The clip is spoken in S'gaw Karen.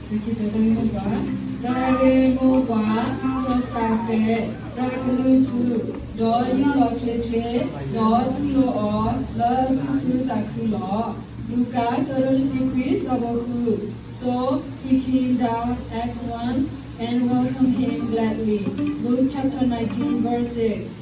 တၢ်ဂ့ၢ်မိၢ်ပှၢ်, စီၤၡၤဃဲး တၢ်ကလုၢ်ထူ, ဒီးယူၢ်လီၤချ့ချ့, ဒီးတူၢ်လိာ်အီၤလၢသူၣ်ခုသးခုလီၤ. လူၤကၣ် အဆၢဒိၣ်တဆံခွံ အဆၢဖိဃု. So he came down at once and welcomed him gladly. Luke chapter nineteen, verse six.